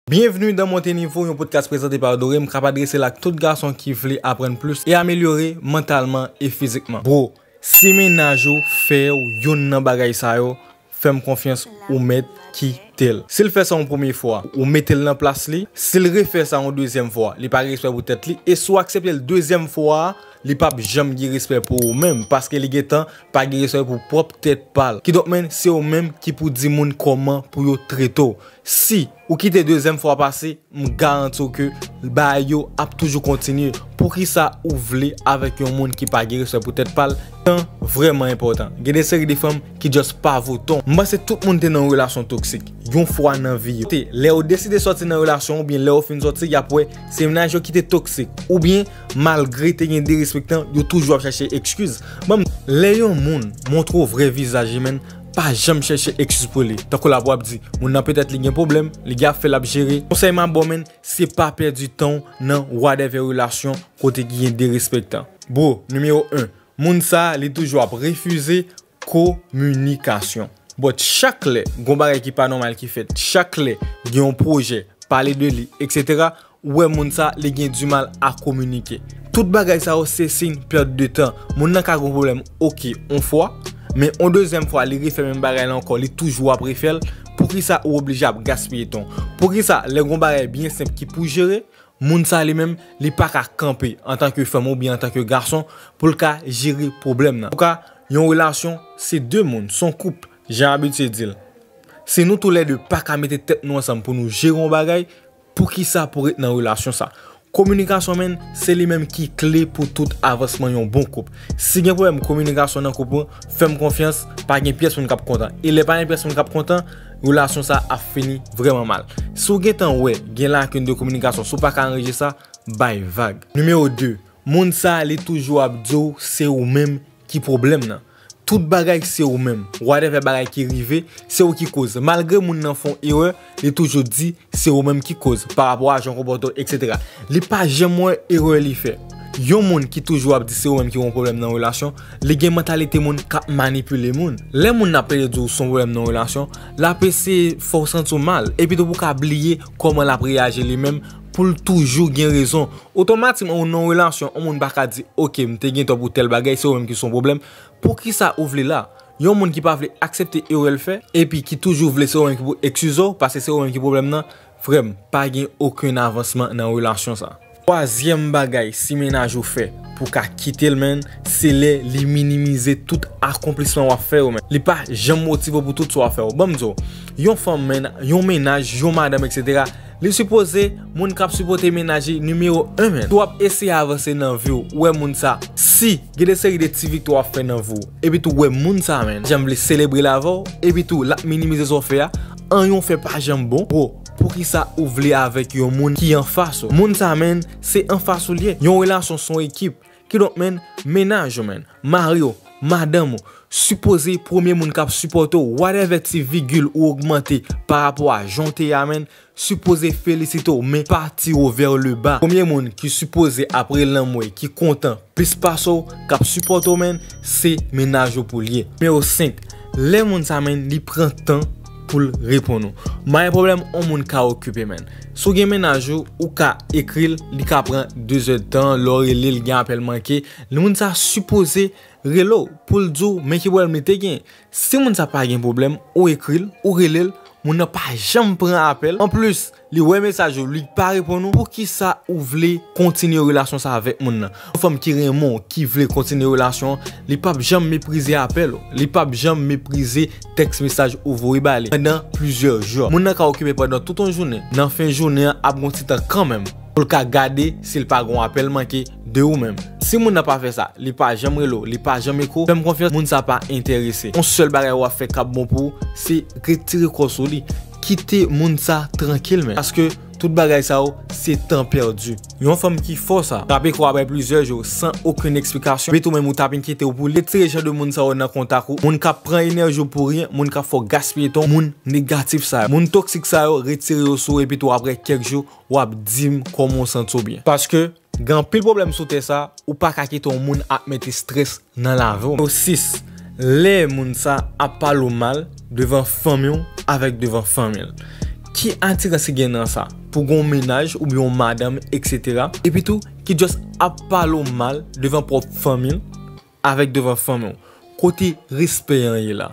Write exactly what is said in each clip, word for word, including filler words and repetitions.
Bienvenue dans Monte Nivo, yon podcast prezante pa Doré. M k ap adrese l ak tout gason ki vle aprann plis e amelyore mantalman e fizikman. Bro, si mennaj ou fè w youn nan bagay sa yo, fè m konfyans, ou mèt kite l. Si l fè sa yon premye fwa, ou mete l nan plas li. Si l refè sa yon dezyèm fwa, li pa gen respè pou tèt li. E si w aksepte l dezyèm fwa a, li p ap janm gen respè pou ou menm, paske li gentan pa gen respè pou pwòp tèt pa l. Kidonk, menn, se ou menm ki pou di moun kòman pou yo trete w. Si ou kite dezyèm fwa pase, m garanti w ke bagay yo ap toujou kontinye. Poukisa ou vle avèk yon moun ki pa gen respè pou tèt pa l? Tan vrèman enpòtan. Gen de seri de fanm ki just pa vo tan. M panse tout moun te nan yon relasyon toksik yon fwa nan vi yo. Te, lè yo deside sòti nan relasyon oubyen lè yo fin sòti, y ap wè se mennaj yo ki te toksik. Oubyen, malgre te gen derespektan, yo toujou ap chache ekskiz. Ban m, lè yon moun montre w vrè vizaj li, menn, pa janm chèche ekskiz pou li. Tankou l ap, w ap di, moun nan petèt li gen pwoblèm, li gen afè l ap jere. Konsèy m ap ba w, menn, se pa pèdi tan w nan whatever relasyon kote ki gen derespektan. Bro, nimewo en, moun sa a, li toujou ap refize kominikasyon. But chak lè gon bagay ki pa nòmal ki fèt, chak lè gen yon pwojè, pale de li, etsetera, ou wè moun sa, li gen dimal a kominike. Tout bagay sa yo se siy pèt de tan. Moun nan ka gon pwoblèm, oke, yon fwa, men yon dezyèm fwa, li refè menm bagay la ankò, li toujou ap refè l. Poukisa ou oblije ap gaspiye tan w? Poukisa lè gon bagay byen senp ki pou jere, moun sa li menm, li pa ka kanpe antanke fanm oubyen antanke gason pou l ka jere pwoblèm nan? Antouka, yon relasyon, se de moun, se yon koup, jan abitye di l. Si nou toulède pa ka mete tèt nou ansanm pou nou jere yon bagay, poukisa pou ret nan relasyon sa? Kominikasyon, menn, se li menm ki kle pou tout avansman yon bon koup. Si gen pwoblèm kominikasyon nan koup ou, fè m konfyans, pa gen pyès moun k ap kontan. E lè pa gen pyès moun k ap kontan, relasyon sa ap fini vrèman mal. Si w gentan wè gen lakin de kominikasyon, si w pa ka ranje sa, bay vag. Nimewo de, moun sa, li toujou ap di w se ou menm ki pwoblèm nan. Tout bagay se ou menm. Whatever bagay ki rive, se ou ki koz. Malgre moun nan fè yon erè, li toujou di se ou menm ki koz pa rapò a jan w konpòte w, etsetera. Li pa janm wè erè li fè. Yon moun ki toujou ap di se ou menm ki gon pwoblèm nan relasyon, li gen mantalite moun k ap manipile moun. Lè moun nan ap plede di w se yon pwoblèm nan relasyon, l ap eseye fè w santi w mal, epi tou pou w ka bliye kòman l ap reyaji li menm, pou l toujou gen rezon. Otomatikman, ou nan yon relasyon, yon moun pa ka di, oke, m te gen tò pou tèl bagay, se ou menm ki se yon pwoblèm. Poukisa ou vle la? Yon moun ki pa vle aksepte erè l fè, epi ki toujou vle se ou menm ki pou ekskize w, paske se ou menm ki pwoblèm nan, frè m, pa gen okenn avansman nan relasyon sa. Twazyèm bagay, si mennaj ou fè pou w ka kite l, menn, se lè li minimize tout akonplisman w ap fè yo, menn. Li pa janm motive w pou tout sa w ap fè yo. Ban m di w, yon fanm, menn, yon mennaj, yon madanm, etsetera, li sipoze moun k ap sipòte mennaj li nimewo en, menn. Si w ap eseye avanse nan vi w, ou wè moun sa, si gen de seri de ti viktwa w ap fè nan vi w, epi tou w wè moun sa, menn, janm vle selebre l avè w, epi tou l ap minimize sa w fè a, anyen w fè pa janm bon. Bro, poukisa ou vle avèk yon moun ki anfas ou? Moun sa, menn, se anfas ou l ye. Yon relasyon se yon ekip. Kidonk, menn, mennaj ou, menn, mari w, madanm ou, sipoze premye moun k ap sipòte w. Whatever ti vigil ou ogmante pa rapò a jan w te ye a, menn, sipoze felisite w, men pa tire w vers le bas. Premye moun ki sipoze ap rele anmwe, ki kontan plis pase w, k ap sipòte w, menn, se mennaj ou pou l ye. Nimewo senk, lè moun sa, menn, li pran tan pou l reponn ou. M pa gen pwoblèm yon moun ka okipe, menn. Si w gen mennaj ou, ou ka ekri l, li ka pran de zèdtan, lè w rele l, gen apèl manke, moun sa sipoze rele w pou l di w men ki pwoblèm li te gen. Si moun sa pa gen pwoblèm, ou ekri l, ou rele l, moun nan pa janm pran apèl. Anplis, li wè mesaj ou, li pa reponn ou, poukisa ou vle kontinye relasyon sa avèk moun nan? Yon fanm ki renmen w, ki vle kontinye relasyon an, li p ap janm meprize apèl ou, li p ap janm meprize tèks mesaj ou voye ba li pandan plizyè jou. Moun nan ka okipe pandan tout yon jounen. Nan fen jounen an, ap gon ti tan kanmenm pou l ka gade si l pa gon apèl manke de ou menm. Si moun nan pa fè sa, li pa janm rele w, li pa janm ekri w, fè m konfyans, moun sa pa enterese. Yon sèl bagay w ap fè k ap bon pou ou, se retire kò w sou li. Kite moun sa trankil, menn. Paske tout bagay sa yo, se tan pèdi. Yon fanm ki fè w sa, rape kò w apre plizyè jou, san okenn eksplikasyon, epi tou menm ou t ap enkyete w pou li, retire jan de moun sa yo nan kontak ou. Moun k ap pran enèji w pou ryen, moun k ap fè w gaspiye tan w, moun negatif sa yo. Moun toksik sa yo, retire yo sou ou, epi tou apre kèk jou, w ap di m kòman w santi w byen. Paske gen anpil pwoblèm sou tè sa, ou pa ka kite yon moun ap mete estrès nan lavi w. Nimewo sis, lè moun sa ap pale w mal devan fanmi w avèk devan fanmi l. Ki atirans ki gen nan sa? Pou gen yon mennaj oubyen yon madanm, et cetera. Epi tou, ki just ap pale w mal devan pwòp fanmi l, avèk devan fanmi w. Kote respè an ye la?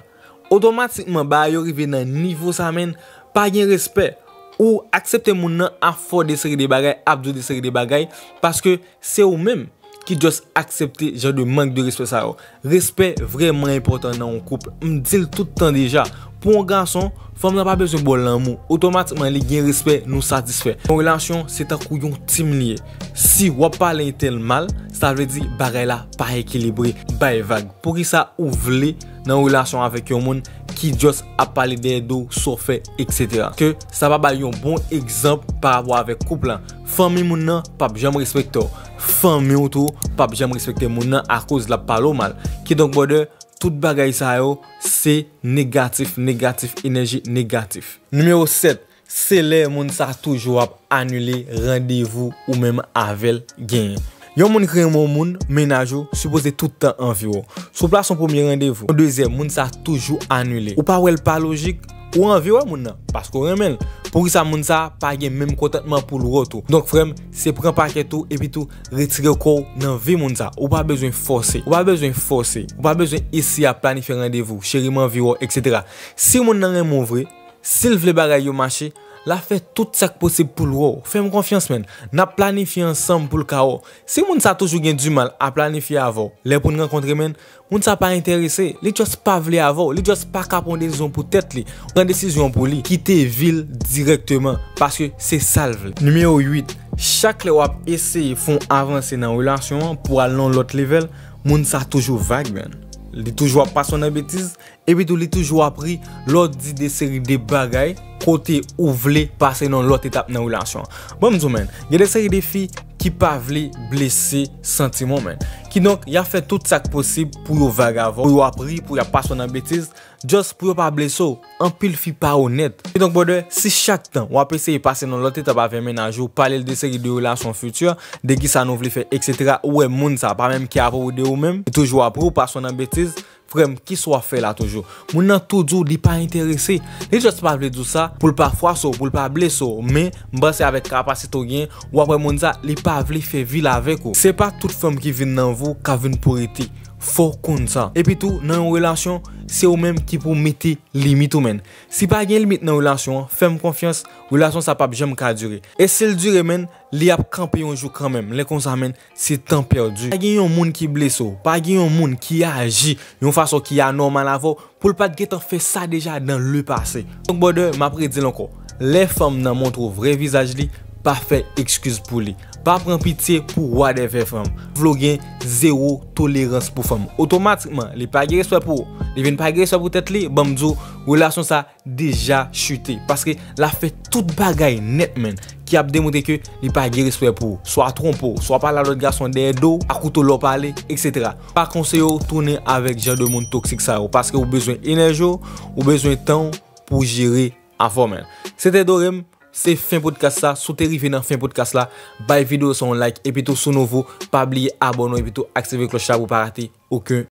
Otomatikman, bagay yo rive nan nivo sa, menn, pa gen respè. Ou aksepte moun nan ap fè w de seri de bagay, ap di w de seri de bagay, paske se ou menm ki just aksepte jan de mank de respè sa yo. Respè vrèman enpòtan nan yon koup. M di l tout tan deja. Pou yon gason, fanm nan pa bezwen ba w lanmou. Otomatikman, li gen respè, nou satisfè. Yon relasyon, se tankou yon team li ye. Si w ap pale entèl mal, sa vle di bagay la pa ekilibre. Bay vag. Poukisa ou vle nan yon relasyon avèk yon moun ki just ap pale dèyè do w, sa w fè, et cetera? Ke sa pa bay yon bon egzanp pa rapò avèk koup la. Fanmi moun nan p ap janm respekte w. Fanmi w tou p ap janm respekte moun nan akoz l ap pale w mal. Kidonk, brother, tout bagay sa yo, se negatif, negatif, enèji negatif. Nimewo sèt, se lè moun sa toujou ap anile randevou ou menm avè l genyen. Yon moun ki renmen yon moun, mennaj ou, sipoze tout tan anvi w. Si w plase yon premye randevou, yon dezyèm, moun sa toujou anile. Ou pa wè l pa lojik? Ou anvi wè moun nan, paske w renmen l. Poukisa moun sa pa gen menm kontantman pou l wè w tou? Donk, frè m, se pran pakèt ou, epi tou retire kò w nan vi moun sa. Ou pa bezwen fòse. Ou pa bezwen fòse. Ou pa bezwen eseye ap planifye randevou. Cheri, m anvi wè w, et cetera. Si moun nan renmen w vre, si l vle bagay yo mache, l ap fè tout sa k posib pou l wè w. Fè m konfyans, menn. N ap planifye ansanm pou l ka wè w. Si moun sa toujou gen dimal a planifye avè w, lè pou n rankontre, menn, moun sa pa enterese. Li just pa vle avè w. Li just pa ka pran desizyon pou tèt li. Pran desizyon pou li. Kite vi l dirèkteman. Paske se sa l vle. Nimewo uit. Chak lè w ap eseye fè yon avanse nan relasyon an pou al nan yon lòt level, moun sa toujou vag, menn. Li toujou ap pase w nan betiz. Epi tou, li toujou ap ri lè w di de seri de bagay kote ou vle pase nan lòt etap nan relasyon an. Bon, m di w, menn, gen de seri de fi ki pa vle blese santiman w, menn. Kidonk, y ap fè tout sa k posib pou yo vag avè w, pou yo ap ri, pou y ap pase w nan betiz, just pou yo pa blese w. Anpil fi pa onèt. Kidonk, brother, si chak tan w ap eseye pase nan lòt etap avè mennaj ou, pale l de seri de relasyon fiti, de kisa nou vle fè, et cetera, ou wè moun sa pa menm kè a pou de ou menm, li toujou ap ri, w pase w nan betiz, frè m, kisa w ap fè la toujou? Moun nan tou di w li pa enterese. Li just pa vle di w sa pou l pa fwase w, pou l pa blese w. Men, m panse avèk kapasite w gen, w ap wè moun sa, li pa vle fè vi l avèk ou. Se pa tout fanm ki vin nan vi w k ap vin pou rete. Fò w konn sa. Epi tou, nan yon relasyon, se ou menm ki pou mete limit ou, menn. Si pa gen limit nan relasyon an, fè m konfyans, relasyon sa p ap janm ka dire. E si l dire, menn, li ap kanpe yon jou kanmenm. Lè konsa, menn, se tan pèdi. Pa gen yon moun ki blese w, pa gen yon moun ki aji yon fason ki anòmal avè w pou l pa t gentan fè sa deja dans le passé. Donk, brother, m ap redi l ankò. Lè fanm nan montre w vrè vizaj li, pa fè ekskiz pou li. Pa pran pitye pou whatever fanm. Vle w gen zewo tolerans pou fanm. Otomatikman, li pa gen respè pou ou. Li vin pa gen respè pou tèt li, ban m di w, relasyon sa deja chite. Paske l ap fè tout bagay nèt, menn, ki ap demontre ke li pa gen respè pou ou. Swa twonpe w, swa pale a lòt gason dèyè do w, a kouto lè w pale, et cetera. Pa konseye w tounen avèk jan de moun toksik sa yo, paske ou bezwen enèji w, ou bezwen tan w pou w jere afè w, menn. Se te Dorem, se fen podcast la. Si w te rive nan fen podcast la, bay videyo sa yon like, epi tou si w nouvo, pa bliye abòne w, epi tou aktive klòch la pou w pa rate okenn